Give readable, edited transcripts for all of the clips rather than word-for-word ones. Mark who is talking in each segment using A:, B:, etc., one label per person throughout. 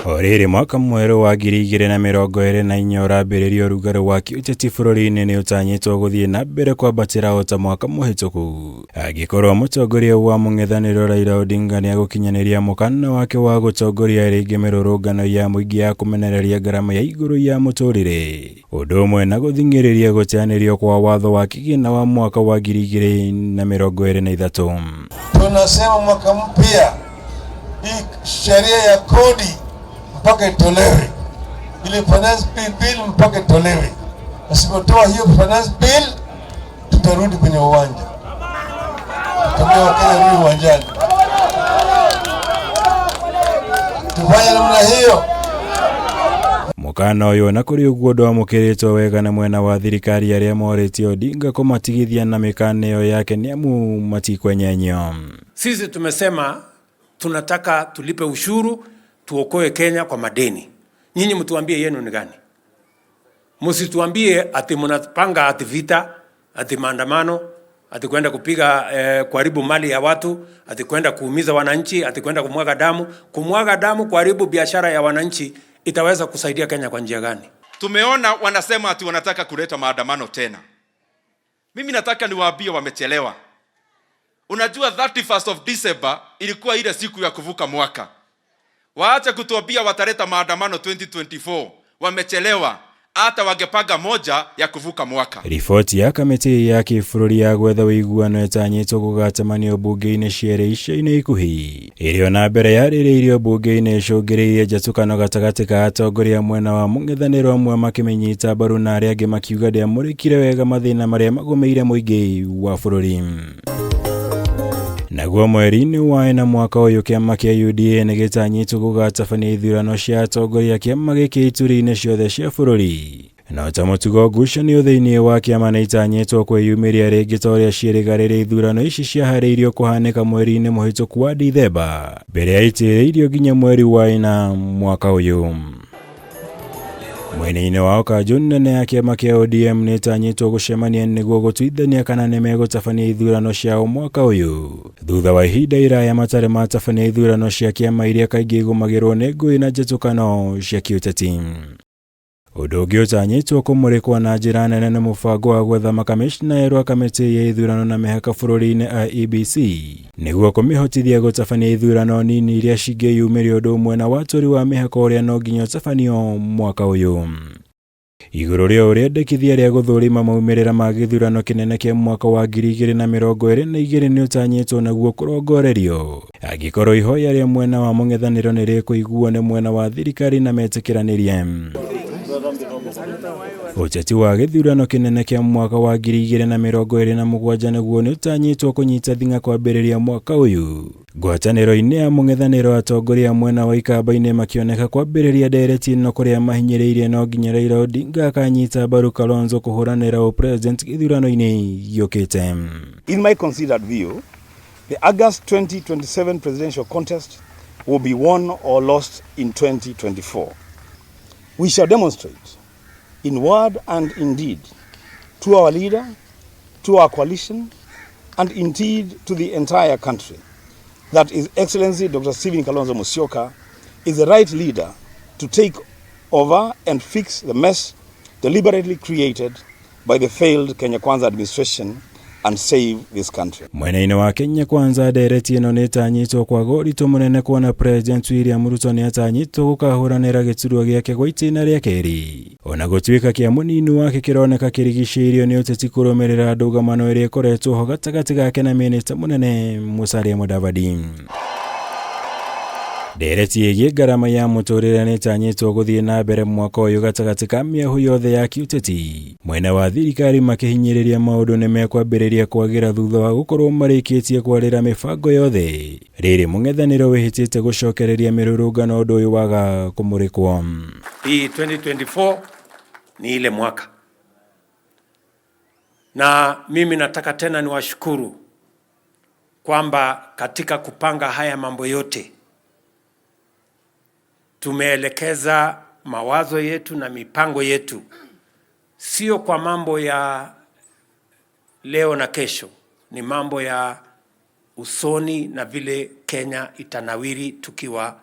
A: O rĩrĩ mwaka mwerũ wa 2024 ũrambĩrĩria, ũrugarĩ wa kĩũteti bũrũri-inĩ nĩ ũtanyĩtwo gũthiĩ na mbere kwambatĩra o ta mwaka mũhĩtũku, angĩkorwo mũtongoria wa mũng'ethanĩro Raila Odinga nĩ egũkinyanĩria mũkana wake wa gũtongoria rĩngĩ mĩrũrũngano ya mũingĩ ya kũmenereria ngarama ya igũrũ ya mũtũrĩre, ũndũ ũmwe na gũthing'ĩrĩria gũteanĩrio kwa watho wa kĩgĩna wa mwaka wa 2023.
B: Tunasema mwaka mpya hii sheria ya kodi mpaka itolewe, ile finance bill mpaka itolewe. Asipotoa hiyo finance bill, tutarudi kwenye uwanja, tutaambia Wakenya rudi uwanjani. Tufanye namna hiyo.
A: Mũkana ũyũ ona kũrĩ ũguo ndwamũkĩrĩtwo wega nĩ mwena wa thirikari, arĩa morĩtie Odinga kũmatigithia na mĩkana ĩyo yake nĩamu matikwenyenyio.
C: Sisi tumesema tunataka tulipe ushuru tuokoe Kenya kwa madeni. Nyinyi mtuambie yenu ni gani? Msituambie ati mnapanga ati vita, ati maandamano, ati kwenda kupiga kuharibu mali ya watu, ati kwenda kuumiza wananchi, ati kwenda kumwaga damu. Kumwaga damu, kuharibu biashara ya wananchi itaweza kusaidia Kenya kwa njia gani?
D: Tumeona wanasema ati wanataka kuleta maandamano tena. Mimi nataka niwaambie wamechelewa. Unajua 31st of December ilikuwa ile siku ya kuvuka mwaka. Waache kutuambia wataleta maandamano 2024. Wamechelewa. Hata wangepanga moja ya kuvuka mwaka.
A: Riboti ya kamĩtĩ ya kĩbũrũri ya gwetha ũiguano ĩtanyĩtwo gũgacemanio mbunge-inĩ cierĩ ica-inĩ ikuhĩ, ĩrĩa ona mbere yarĩrĩirio mbunge-inĩ ĩcũngĩrĩirie njatũkano gatagatĩ ka atongoria mwena wa mũng'ethanĩro, amwe makĩmĩnyita mbaru na arĩa angĩ makiuga ndĩamũrĩkire wega mathĩna marĩa magũmĩire mũingĩ wa bũrũri. Naguo mweri-inĩ wa ĩna mwaka ũyũ, kĩama kĩa UDA nĩ gĩtanyĩtwo gũgatabania ithurano cia atongoria kĩama gĩkĩ ituri-inĩ ciothe cia bũrũri. No ta mũtugo, ngucanio thĩinĩ wa kĩama nĩ itanyĩtwo kwĩyumĩria rĩngĩ ta ũrĩa ciĩrĩga rĩrĩa ithurano ici ciaharĩirio kũhanĩka mweri-inĩ mũhĩtũku wa Dithemba, mbere ya itĩrĩirio nginya mweri wa ĩna mwaka ũyũ. Mwena-inĩ wao, kanjũ nene ya kĩama kĩa ODM nĩ ĩtanyĩtwo gũcemania nĩguo gũtuithania kana nĩ megũtabania ithurano ciao mwaka ũyũ, thutha wa ihinda iraya matarĩ matabania ithurano cia kĩama iria kaingĩ igũmagĩrwo nĩ ngũĩ na njatũkano cia kĩũteti. Ũndũ ũngĩ ũtanyĩtwo kũmũrĩkwo na njĩra nene nĩ mũbango wa gwetha makamĩcina erũ a kamĩtĩ ya ithurano na mĩhaka bũrũri-inĩ IEBC, nĩguo kũmĩhotithia gũtabania ithurano nini iria cingĩyumĩria, ũndũ ũmwe na watũri wa mĩhaka ũrĩa no nginya ũtabanio mwaka ũyũ. Igũrũ rĩa ũrĩa, endekithia rĩa gũthũrima maumĩrĩra ma gĩthurano kĩnene kĩa mwaka wa 2022 nĩ ũtanyĩtwo naguo kũrongorerio, angĩkorwo ihoya rĩa mwena wa mũng'ethanĩro nĩ rĩkũiguo nĩ mwena wa thirikari na metĩkĩranĩrie. Ũteti wa gĩthurano kĩnene kĩa mwaka wa 2027 naguo nĩ ũtanyĩtwo kũnyita thing'a kwambĩrĩria mwaka ũyũ. Ngwatanĩro-inĩ ya mũng'ethanĩro, atongoria mwena wa ikamba-inĩ makĩoneka kwambĩrĩria ndereti ĩno, kũrĩa mahinyĩrĩirie no nginya Raila Odinga akanyita mbaru Kalonzo kũhũranĩra ũpresident gĩthurano-inĩ gĩũkĩte.
E: In my considered view, the August 2027 presidential contest will be won or lost in 2024. We shall demonstrate in word and in deed to our leader, to our coalition, and indeed to the entire country that His Excellency Dr. Stephen Kalonzo Musyoka is the right leader to take over and fix the mess deliberately created by the failed Kenya Kwanza administration and save this country.
A: Mwena-inĩ wa Kenya Kwanza, ndereti ĩno nĩ ĩtanyĩtwo kwaga ũritũ mũnene, kuona President William Ruto nĩ atanyĩtwo gũkahũranĩra gĩturwa gĩake gwa itĩna rĩa kerĩ, ona gũtuĩka kĩa mũnini wake kĩroneka kĩrigicĩirio nĩ ũteti kũrũmĩrĩra ndũgamano ĩrĩa ĩkoretwo ho gatagatĩ gake na mĩnĩsta mũnene Musalia Mudavadi. Ndereti ĩgiĩ ngarama ya mũtũrĩre nĩ ĩtanyĩtwo gũthiĩ na mbere mwaka ũyũ gatagatĩ ka mĩahũ yothe ya kĩũteti. Mwena wa thirikari makĩhinyĩrĩria maũndũ nĩ mekwambĩrĩria kwagĩra thutha wa gũkorwo marĩkĩtie kwarĩra mĩbango yothe, rĩrĩ mũng'ethanĩro wĩhĩtĩte gũcokereria mĩrũrũngano ũndũ ũyũ waga kũmũrĩkwo.
C: Hii 2024 ni ile mwaka, na mimi nataka tena niwashukuru kwamba katika kupanga haya mambo yote tumeelekeza mawazo yetu na mipango yetu sio kwa mambo ya leo na kesho, ni mambo ya usoni na vile Kenya itanawiri tukiwa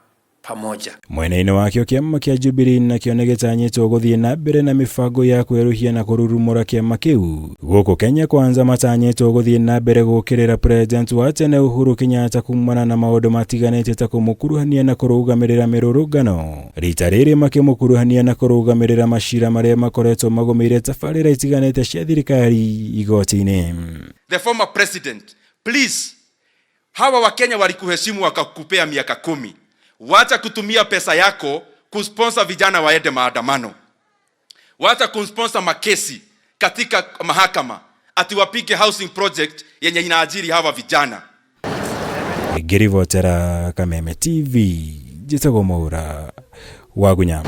C: pamoja.
A: Mwena-inĩ wakĩo kĩama kĩa Jubilee nakĩo nĩ gĩtanyĩtwo gũthiĩ na mbere na mĩbango ya kwerũhia na kũrurumũra kĩama kĩu. Gũkũ Kenya Kwanza matanyĩtwo gũthiĩ na mbere gũũkĩrĩra President wa tene Uhuru Kenyatta kumana na maũndũ matiganĩte ta kũmũkuruhania na kũrũgamĩrĩra mĩrũrũngano. Rita rĩrĩ makĩmũkuruhania na kũrũgamĩrĩra macira marĩa makoretwo magũmĩire tabarĩra itiganĩte cia thirikari igoti-inĩ.
D: The former president, please, hawa Wakenya walikuheshimu wakakupea miaka 10. Wacha kutumia pesa yako kusponsor vijana waende maandamano. Wacha kusponsor makesi katika mahakama ati wapige housing project yenye inaajiri hawa vijana.
A: Ngĩribotera Kameme TV, njĩtagwo Mwaura wa Gunya.